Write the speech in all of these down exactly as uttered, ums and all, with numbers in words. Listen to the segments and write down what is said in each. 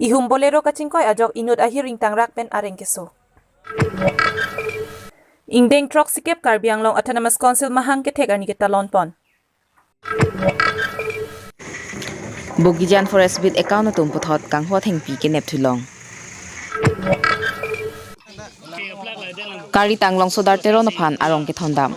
Ihum Bolero kachingkoi ajok inut ahir ingtangrak pen areng keso. Ingdeng throksikep Karbi Anglong Autonomous Council mahang kethek arni ketalon pon. Bogijan Forest Beat account atum puthot kangho thengpi kenep thulong. Karitang Longso Dar Teron aphan arong kethondam.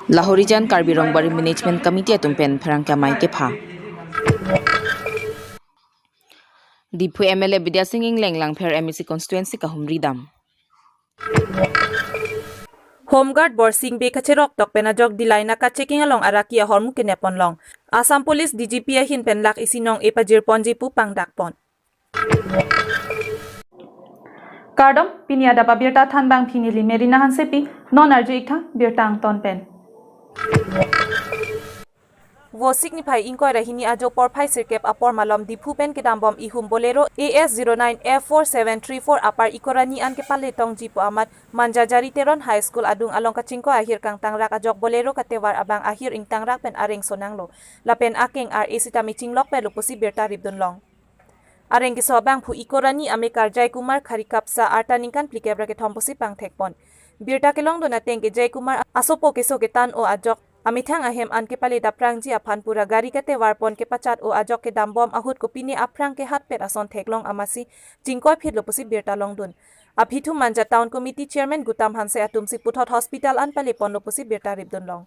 Lahorijan Karbi Rongbari Management Committee atum pen pherangke amei kepha. Diphu M L A Bidya Sing Engleng Langpher M A C constituency kahumri dam. Home Guard Borsing Bey kacherok tok pen ajok Dillai naka checking along araki ahormu kenep ponlong. Assam Police D G P ahin pen lak isi nong-e pajir ponji pu pangdak pon. Kardom, pini adap abirta thanbang pini li Merina Hansepi, non arju iktha birta angton pen. Vosik niphai ingkoi ra hini ajo porphai sirkep apor malom Diphu pen kedambom ihum Bolero A S zero nine F four seven three four apar Ikorani an kepale tongji pu amat Manja Jari Teron High School adung along kachingkoi ahir kangtangrak ajok Bolero katevar abang ahir ingtangrak pen areng sonanglo. Lapen akeng ar-e sitame chinglok pelo pusi birta ripdunlong. Areng keso abangphu Ikorani amekar Jai Kumar Kharikapsa arta ningkan phlikep ra kethom pusi pangthek pon. Birta kelongdun ateng ke Jai Kumar asopo keso ketan-o ajok amethang ahem an kepale daprangji aphan pura gari katevar pon kepachat-o ajok kedambom ahut kopine aphrang kehatpet ason theklong amatsi chingkoi phitlo pusi birta longdun. Aphi thu Manja Town Committee Chairman Gutam Hanse atumsi puthot hospital an pale ponlo pusi birta ripdunlong.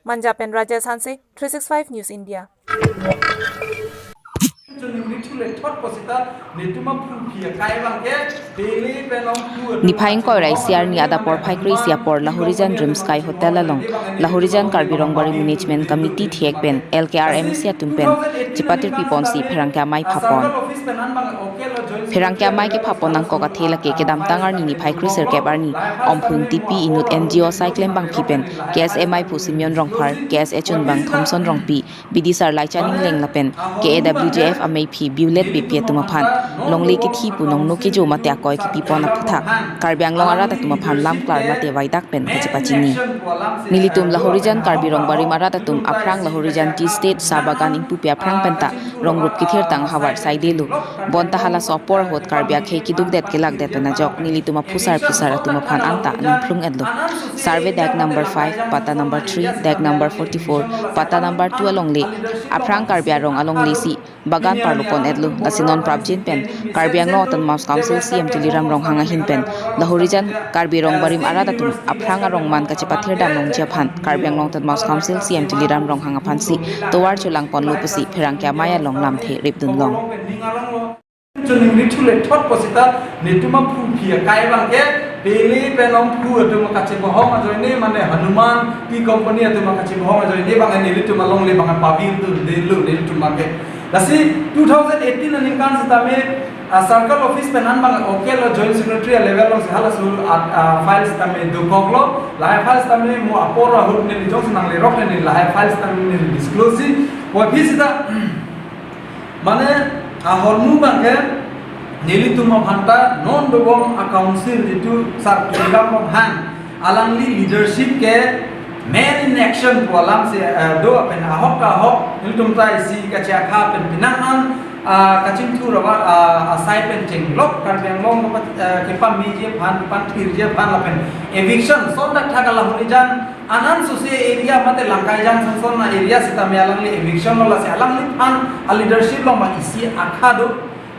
Manja pen Rajesh Hanse, three six five News India. Niphai ingkoi ra isi arni adap porphai kre-isi apor Lahorijan Dream Sky Hotel along Lahorijan Karbi Rongbari Management Committee thek pen L K R M A C atum pen chepatirpi ponsi pherangke amei phapon. Pherangke amei kepha pon nangkok athe lake kedamtang arni niphai kre sirkep arni Omphung T P inut N G O asai klembangpi pen K S A meiphu Simeon Rongphar, K S A chunbang Thomson Rongpi, B D sir Laichan Engleng lapen K A W J F ameiphi Violet Beypi atum aphan longle kithi pu nongno kejo mate akoi kipi pon aphuthak Karbi Anglong arat atum aphan lamklar mate vaidak pen kachepachini. Nelitum Lahorijan Karbi Rongbarim arat atum aphrang Lahorijan Tea Estate Sa Bagan ingpupi aphrang penta rongrup kethirtang havar saidelo. Bonta halaso apor ahut Karbi akhei kedukdet kelakdet pen ajok nelitum aphusar phisar atum aphan anta nangphlung-etlo. Survey Dak number five, Patta number three, Dak number forty-four, Patta number two alongle aphrang Karbi arong alonglesi bagan parlo pon-etlo. Lasi non prapjin pen Karbi Anglong Autonomous Council C E M Tuliram Ronghang ahin pen Lahorijan Karbi Rongbarim arat atum aphrang arong man kachepathir dam longji aphan Karbi Anglong Autonomous Council C E M Tuliram Ronghang aphansi tovar cholang ponlo pusi pherangke amei along lamthe ripdunlong. Choningri thule thot posita netum aphu phi akai abangke pele pen Omphung atum kachebohong ajoine mane Hanuman Tea Company atum kachebohong ajoine bang nelitum alongle bang pavir tu delu nelitum abangke. Lasi two thousand eighteen aningkan sitame, ah, circle office pen an bang okelo joint secretary level alongsi halaso, ah, ah, files tame dokoklo, lahai files tame mo apor ahut neli jongsi nanglerok neli lahai files tame neli disclose si, wa phi sita, mane, ahormu abangke nelitum aphanta non dobom a-council jitu Sar Tuliram Ronghang alangli leadership ke man in action pu alamsi, eh, do pen ahok ahok nelitum ta isi kache akha pen penang an, ah, kachingthur aba, ah, asai pen chenglok Karbi Anglong kepa-, eh, kepameji aphan, kepanthirji aphan lapen eviction sonda thak Lahorijan anan susi area mate Langkaijan sonson na area sitame alangli eviction lo lasi alangliphan a-leadership along bang isi akha do.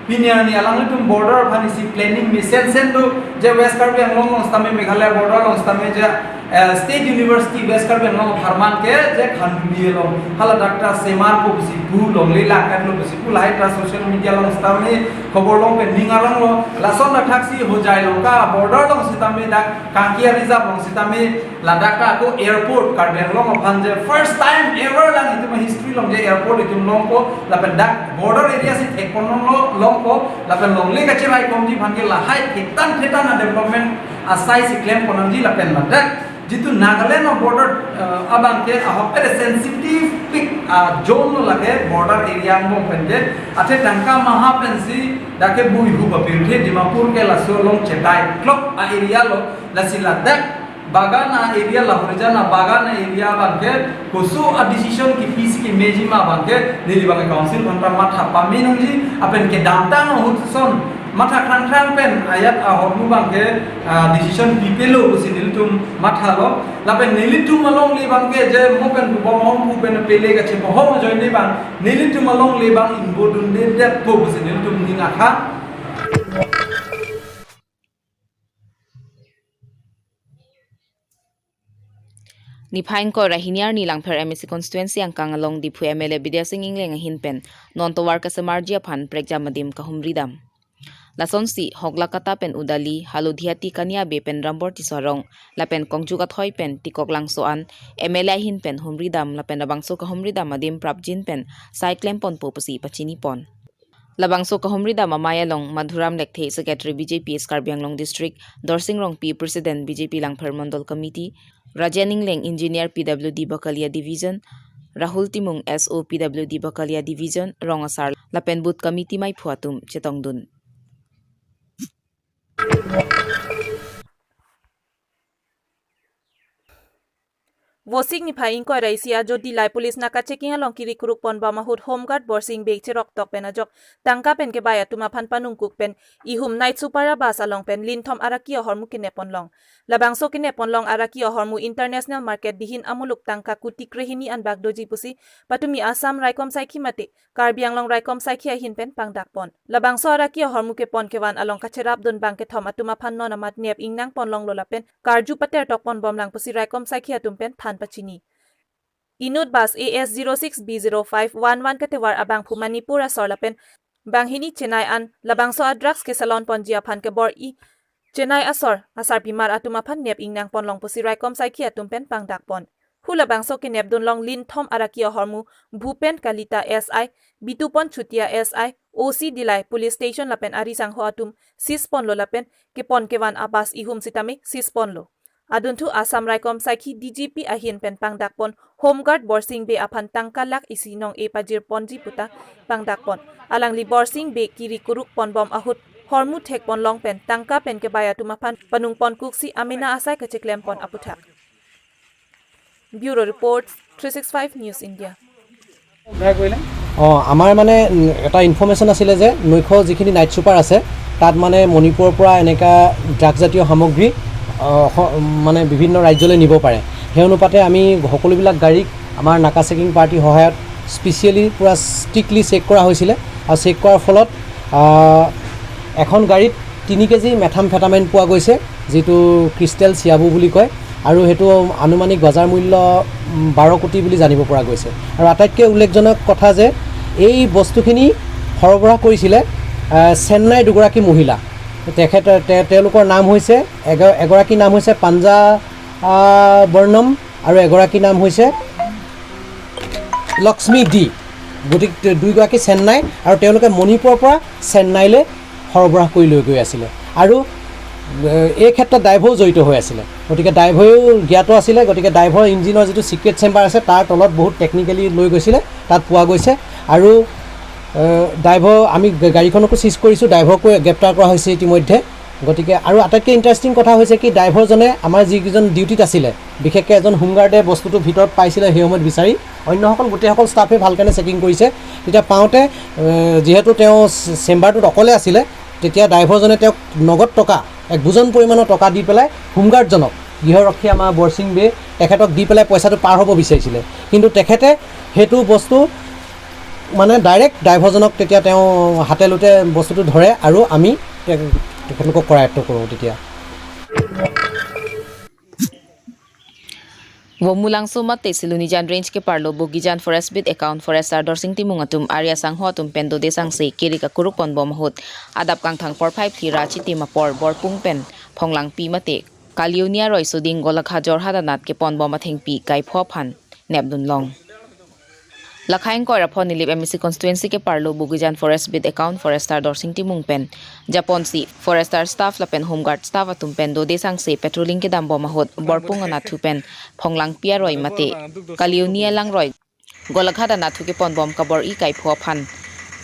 Pini arni alanglitum border aphan isi planning mesen sen do, je West Karbi Anglong along sitame Meghalaya border along sitame je, eh, State University West Karbi Anglong apharman ke je Khanduli along hala dak ta semar ko pusi pu longle langkan lo pusi pu lahai ta social media along sitame khobor long pen ning aronglo. Lason dak thaksi Hojai Longka border along sitame dak Kankia Reserve along sitame ladak ta ako airport Karbi Anglong aphan je first time ever lang itum history along je airport itum longpo lapen dak border area si thek ponlonglo longpo lapen longle kachirai komji aphan ke lahai thetan thetan a-development asai si klem ponangji lapen ladak jitu Nagaland a-border, eh, abangke ahok ere sensitive peak a-zone lo lake border area angbong penke athe tangka maha pensi dak ke bui hu bapirthe Dimapur ke laso along chedai klok a-area lo lasi ladak Bagan a-area, Lahorijan abagan a-area abangke koso a-decision kipisi kimejima abangke neli abangke council aphan ta matha pame nangji, lapen kedamtang ahut ason matha krangkrang pen ajat ahormu abangke, ah, decision pipelo pusi nelitum mathalo. Lapen nelitum alongle abangke je mo pen bom ahormu pen pele kachepohom ajoine abang nelitum alongle abang inbodundedetpo pusi nelitum ning akha. Niphai ingkoi ra hini arni Langpher M A C constituency angkang along Diphu M L A Bidya Sing Engleng ahin pen non tovar kasemarji aphan prekjam adim kahumridam. Lasonsi Hoglakata pen Udali, Halodiati Kania Bey pen Rambor Tisso arong, lapen Kongju Kathoi pen Tikok Langso an M L A ahin pen humridam lapen labangso kahumridam adim prapjin pen sai klemponpo pusi pachinipon. Labangso kahumridam amei along Madhuram Lekthe, Secretary B J P East Karbi Anglong District, Dorsing Rongpi, President B J P Langpher Mondol Committee, Rajen Engleng, Engineer P W D Bakalia Division, Rahul Timung, S O P W D Bakalia Division, rong asar lapen Booth Committee meiphu atum chetongdun. Vosik niphai ingkoi ra isi ajo Dillai Police naka checking along kiri kuruk ponbom ahut Home Guard Borsing Bey cheroktok pen ajok tangka pen kebai atum aphan panungkuk pen ihum night super a-bus along pen linthom araki ahormu kenep ponlong. Labangso kenep ponlong araki ahormu International Market dihin amuluk tangka kuti krehini anbak doji pusi patumi Assam Raikom Saikhi mate Karbi Anglong Raikom Saikhi ahin pen pangdakpon. Labangso araki ahormu kepon kevan along kacherapdun bang kethom atum aphan non amat nep ingnang ponlonglo lapen karju patertok ponbomlang pusi Raikom Saikhi atum pen than pachini. Inut bus A S zero six B zero five one one ketevar abangphu Manipur asor lapen banghini Chennai an labangso a-drugs kesalon ponji aphan kebor-i Chennai asor asarpimar atum aphan nep ingnang ponlong pusi Raikom Saikhi atum pen pangdakpon. Hu labangso kenepdunlong linthom araki ahormu Bhupen Kalita S I, Bitupon Chutia S I, O C Dillai Police Station lapen ari sangho atum seize ponlo lapen kepon kevan a-bus ihum sitame seize ponlo. Adunthu Assam Raikom Saikhi D G P ahin pen pangdakpon Home Guard Borsing Bey aphan tangka lakh isi nong-e pajir ponji puta pangdakpon. Alangli Borsing Bey kiri kuruk ponbom ahut hormu thek ponlong pen tangka pen kebai atum aphan panung ponkuksi amena asai kacheklem pon aputhak. Bureau Report, three six five News India. উদ্ধাৰ কৰিলে? অ, আমাৰ মানে উম, এটা ইনফৰমেশ্যন আছিলে যে নৈশ যিখিনি night super আছে, তাত মানে মণিপুৰৰ পৰা এনেকা ড্ৰাগছ জাতীয় সামগ্ৰী, অ, স- মানে বিভিন্ন ৰাজ্যলৈ নিব পাৰে। সেই অনুপাতে আমি সকলোবিলাক গাড়ীক আমাৰ নাকা চেকিং পাৰ্টিৰ সহায়ত স্পেচিয়েলি পূৰা ষ্ট্ৰিক্টলি চেক কৰা হৈছিলে। আৰু চেক কৰাৰ ফলত, আ, এখন গাড়ীত তিনি কেজি মেথামফেটামাইন পোৱা গৈছে, যিটো ক্ৰিষ্টেল চিয়াবু বুলি কয়, আৰু সেইটো আনুমানিক বজাৰ মূল্য, উম, বাৰ কোটি বুলি জানিব পৰা গৈছে। আৰু আটাইতকৈ উল্লেখজনক কথা যে এই বস্তুখিনি সৰবৰাহ কৰিছিলে, আহ, চেন্নাইৰ দুগৰাকী মহিলা। তেখেত, তে- তেওঁলোকৰ নাম হৈছে, এগ- এগৰাকীৰ নাম হৈছে পাঞ্জা, আহ, বৰ্ণম আৰু এগৰাকীৰ নাম হৈছে লক্ষ্মী ডি। গতিকে দুইগৰাকী চেন্নাই আৰু তেওঁলোকে মণিপুৰৰ পৰা চেন্নাইলৈ সৰবৰাহ কৰি লৈ গৈ আছিলে। আৰু, এ, এই ক্ষেত্ৰত ড্ৰাইভাৰো জড়িত হৈ আছিলে। গতিকে ড্ৰাইভাৰো জ্ঞাত আছিলে। গতিকে ড্ৰাইভাৰৰ ইঞ্জিনৰ যিটো ছিক্ৰেট চেম্বাৰ আছে, তাৰ তলত বহুত টেকনিকেলি লৈ গৈছিলে, তাত পোৱা গৈছে। আৰু, এ, ড্ৰাইভাৰ, আমি গা- গাড়ীখনকো চিজ কৰিছোঁ, ড্ৰাইভাৰকো গ্ৰেপ্তাৰ কৰা হৈছে ইতিমধ্যে। গতিকে আৰু আটাইতকৈ ইণ্টাৰেষ্টিং কথা হৈছে কি, ড্ৰাইভাৰজনে আমাৰ যিকেইজন ডিউটিত আছিলে, বিশেষকৈ এজন হোমগাৰ্ডে বস্তুটো ভিতৰত পাইছিলে সেই সময়ত বিচাৰি, অন্যসকল গোটেইসকল ষ্টাফে ভালকেনে চেকিং কৰিছে। তেতিয়া পাওঁতে, এ, যিহেতু তেওঁ চে- চেম্বাৰটোত অকলে আছিলে, তেতিয়া ড্ৰাইভাৰজনে তেওঁক নগদ টকা, এক বুজন পৰিমাণৰ টকা দি পেলাই হোমগাৰ্ডজনক, গৃহৰক্ষী আমাৰ বৰসিং বে, তেখেতক দি পেলাই পইচাটো পাৰ হ'ব বিচাৰিছিলে। কিন্তু তেখেতে সেইটো বস্তু মানে ডাইৰেক্ট ড্ৰাইভাৰজনক তেতিয়া তেওঁ হাতে লোতে বস্তুটো ধৰে আৰু আমি তে- তেখেতলোকক কৰায়ত্ব কৰোঁ তেতিয়া। Vomulangso mate Silonijan Range keparlo Bogijan Forest Beat account Forester Dorsing Timung atum ari asangho atum pen dode sangse kiri kakuruk ponbom ahut adap kangthang porphai phli ra chitim apor Borpung pen Phonglangpi mate Kalioni aroi soding Golaghat Jorhat anat keponbom athengpi kaipho aphan nepdunlong. Lakhai ingkoi ra pho Nilip M A C constituency keparlo Bogijan Forest Beat account Forester Dorsing Timung pen japonsi Forester staff lapen Home Guard staff atum pen dode sangse patrolling kedambom ahut Borpung anatthu pen Phonglangpi aroi mate Kalioni alangroi Golaghat anatthu keponbom kabor-i kaipho aphan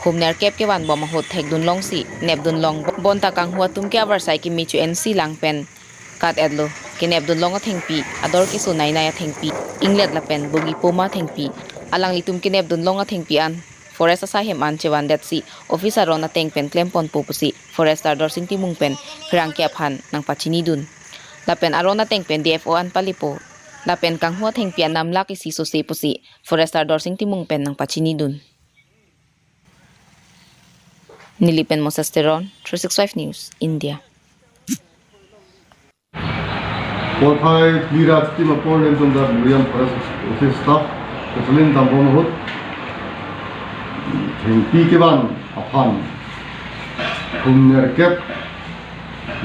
humner kep kevanbom ahut thekdunlongsi nepdunlong, bonta kanghu atum ke avarsai kemechu ensi lang pen kat-etlo. kenepdun long athengpi, ador keso nainai athengpi, inglet lapen bogi poma athengpi, alanglitum kenepdun long athengpi an forest asaihem an chevandetsi office aron ateng pen klemponpo pusi forester Dorsing Timung pen pherangke aphan nangpachinidun. Lapen aron ateng pen D F O an palepo. Lapen kanghu athengpi anam lakh isi sose pusi forester Dorsing Timung pen nangpachinidun. Neli pen Moses Teron, three six five News, India. Porphai phli ra chitim apor nelitum dak Buriam Forest Office staff patrolling dambom ahut thengpi kevan aphan hum nerkep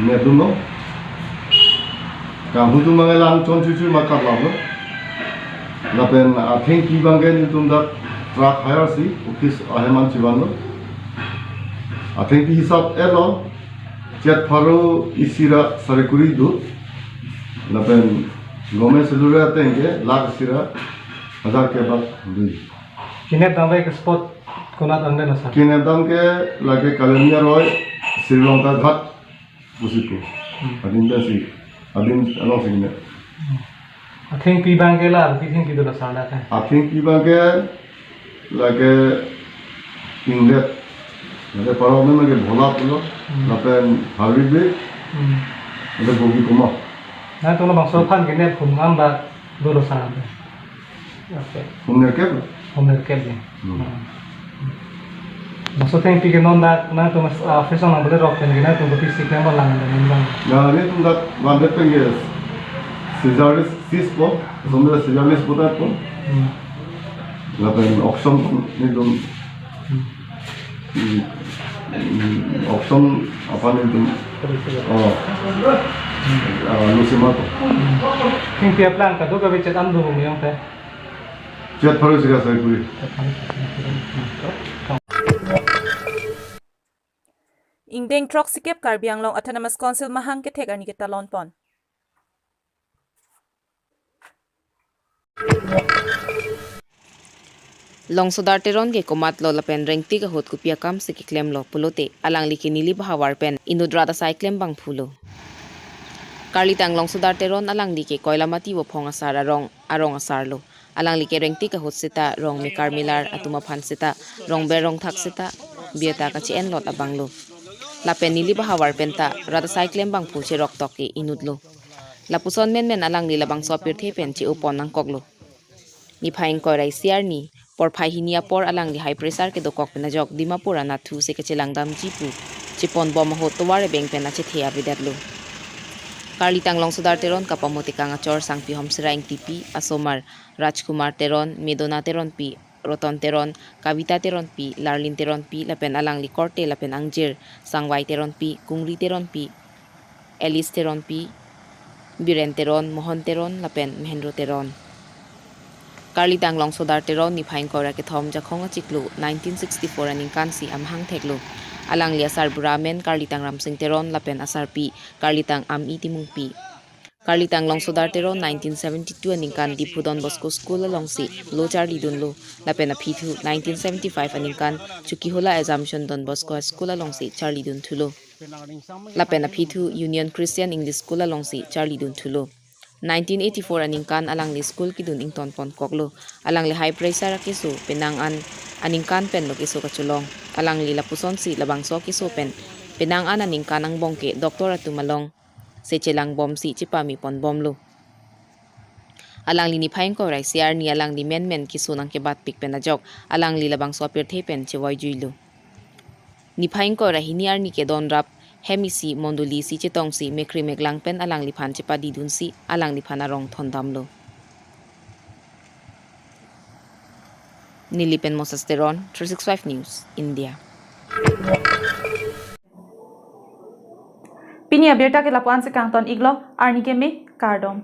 nepdunlo. Kanghu atum abang lang chon chuchu makat lalo. Lapen athengpi abangke nelitum dak truck hire si office ahem an chevanlo. Athengpi hisap etlo, chet pharo isi ra sare kuri do. Lapen government salary ateng ke lakh isi ra hajar kebak dui. Kenep damvai ke spot konat anle na sir? Kenep dam ke lake Kalenia Roy, Sri Lanka Ghat pusi pu. Hmm. Adin pensi, adin alongsi kenep. Hmm. Athengpi abangke la, athengpi do la sir la ke? Athengpi abangke lake inglet. Lake paro amen lake bhola pulo. Hmm. Lapen harbi be. Hmm. Lake bogi poma. Nangtum labangso aphan kenep hum ngam ba do la sir la ke? Okay. Hum nerkep lo. Hum nerkep lo. Hmm. Hmm. Bangso athengpi ke non dak nangtum, ah, office along nang bole rok pen ke nangtum kopi si klem bang lang dan bang. Ya, nelitum dak vandet pen ke seizure list seize po, somda seizure list po dak po. Hmm. Lapen auction nelitum, Hmm. Hmm. Hmm. Auction aphan nelitum. Oh. Hmm. Ah, lusi mato. Hmm. Athengpi aplang kadokave chet an do bung yong te. Chet pharo isi ra sare kuri. Ingdeng throksikep Karbi Anglong Autonomous Council mahang kethek arni ketalon pon. Longsodar Teron ke komatlo lapen rengtik ahut kopi akam si keklemlo pulote alangli ke neli bahavar pen inut rat asai klem bangphulo. Karlitang Longsodar Teron alangli ke Koilamati Vophong asar arong, arong asarlo. Alangli ke rengtik ahut seta rong mekar melar atum aphan seta rong ber rong thak seta birta kache-en lot abanglo. Lapen neli bahavar penta rat asai klem bangphu cherok tok ke inutlo. Lapuson menmen alangli labangso apirthe pen che-o pon nangkoklo. Niphai ingkoi ra isi arni, porphai hini apor alangli high pressure kedokok pen ajok Dimapur anatthu si kachelang damji pu chepon bom ahut tovar ebeng pen achethe avedetlo. Karlitang Longsodar Teron kapamote kang achor Sangpi Homsira Ingtipi, asomar Rajkumar Teron, Medona Teronpi, Roton Teron, Kavita Teronpi, Larlin Teronpi, lapen alangli korte lapen angjir Sangvai Teronpi, Kungri Teronpi, Alice Teronpi, Biren Teron, Mohon Teron, lapen Mahendro Teron. Karlitang Longsodar Teron niphai ingkoi ra kethom Jakhong achiklo nineteen sixty-four aningkan si amahang theklo. Alangli asarbura amen Karlitang Ramsing Teron lapen asarpi Karlitang Ami Timungpi. Karlitang Longsodar Teron nineteen seventy-two aningkan Diphu Don Bosco School alongsi lo charlidunlo, lapen aphithu nineteen seventy-five aningkan Chokihola Assumption Don Bosco High School alongsi charlidun thulo. Lapen aphithu Union Christian English School alongsi charlidun thulo. Nineteen eighty-four aningkan alangli school kedun ington pon koklo. Alangli high pressure akeso penang an aningkan penlo keso kacholong. Alangli lapusonsi labangso keso pen penang an aningkan angbong ke doctor atum along si chelang bomsi chepame pon bomlo. Alangli niphai ingkoi ra isi arni alangli menmen keso nangkebatpik pen ajok alangli labangso apirthe pen chevoijuilo. Niphai ingkoi ra hini arni ke donrap hem isi mondoli isi chetongsi mekkri meklang pen alangliphan chepadidunsi alangliphan arong thondamlo. Neli pen Moses Teron, three six five News, India. Pini abirta ke lapu-an si kangton iklo, arni keme, kardom.